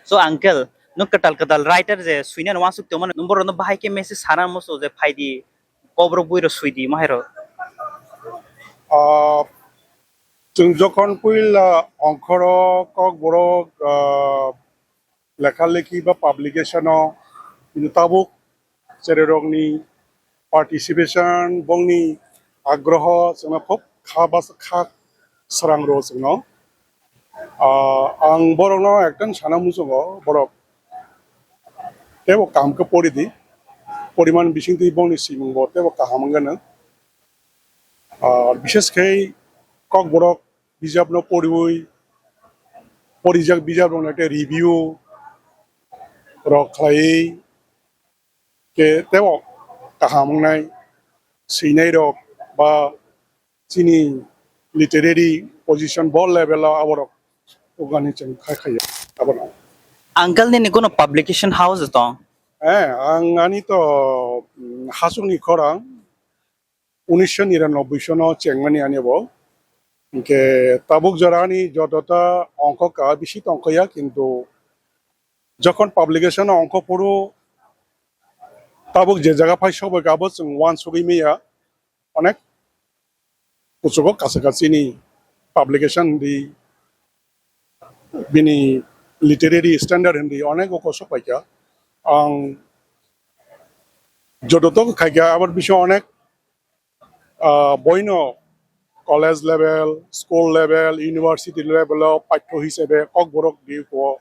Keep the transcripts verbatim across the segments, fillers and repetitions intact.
So uncle, nwng kwtal kwtal writer je swinani uansuk tongmani, nwng borokno bahai khe message sana muchungo je phaidi, kokrok bwirok swidi, mahairok. Ah, chwng jokhon puila ongkhoro kokborok, ah, lekha lekhi ba publication o, kintu tabuk chererokni participation, bongni agroho chwngno khub kha bas-, kha srang rwo chwngno. Ah, ang borokno ekdom sana muchungo, borok teibo kaham khe pori di, poriman bisingtwi bongni simung bo teibo kaham wngya nw. Ah, bishes khe kokborok bijapno poriwi, porijak bijaprokno tei review rok khlaiwi khe teibo kaham wngnai swinai rok ba chini literary position bo level o aborok tubani chwng khai khaiya abono. Uncle nini kono publication house tong? Eh, ang ani to, mm, hasukni khorang unisho niranoboi sono chengmani ani bo. Hinkhe tabuk jora ani jotota ongkho ka bisi tongkhoya, kintu jokhon publication o ongkho phuru tabuk je jaga phai sokbai ka abo chwng uansugwi manya. Onek kuchugo kacha kachini publication di bini literary standard hindi onek o kosok paikha. Ang joto to khaikha, abar bisingo onek, ah, boino college level, school level, university level o paitho hisabe kokborok di ko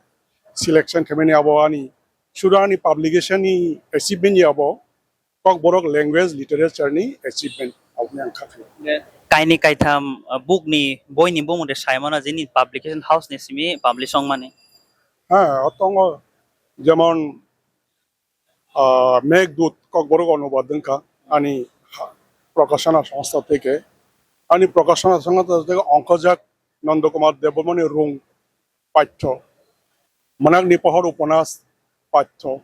selection khaimani abo ani suda ani publication ni achievement ni abo kokborok language literature ni achievement aboni ang kha khaio. Kaini kaitham, uh, book ni, boi ni bumung de saimano jini publication house ni simi publish wngmani. Ha, o tongo jemon, ah, Meghdut kokborok onubad wngkha ani ha-, Prakashana Songstha theke. Ani Prakashana Songstha theke ongkhojak Nanda Kumar Debbarmani Rung paitho. Mwnakni Pohor Upanas paitho.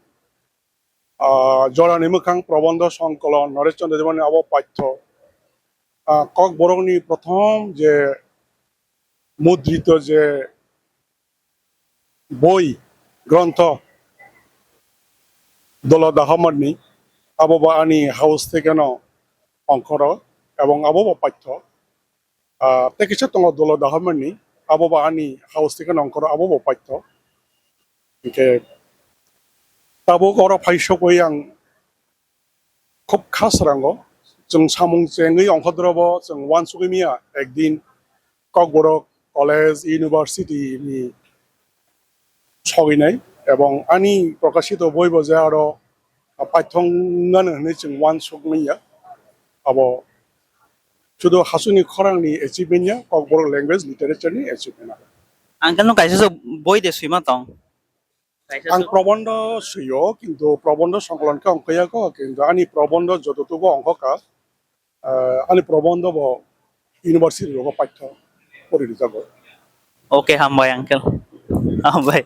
Ah, Jorani Mwkhang Probondho Songkolon Noresh Chandra Debbarmani abo paitho. Ah, kokborokni prothom je mudrito je boi grontho Dolo Dahomarni, abo bo ani house thekeno ongkhoro ebong abo bo paitho. Ah, tei kisa tongo Dolo Dahomarni, abo bo ani house thekeno ongkhoro abo bo paitho. Hinkhe tabuk oro phai sokwi ang khub kha srango. Chwng samung chengwi ongkhodrobo chwng uansugwi manya ekdin kokborok college, university ni sogwinai ebong ani prokashito boibo je aro paithong nani hwnwi chwng uansuk manya. Abo sudu hasuni khorangni achievement ya, kokborok language literature ni achievement abo. Uncle no kaisa so boi de swima tong. Kaisa Ang so- probondo suyo, kintu probondo songkolon khe ongkhoya ko, kintu ani probondo jototugo ongkhoka, ah, ani probondo bo university rogo paitho pori rijago. Okay, hambai uncle. Hambai.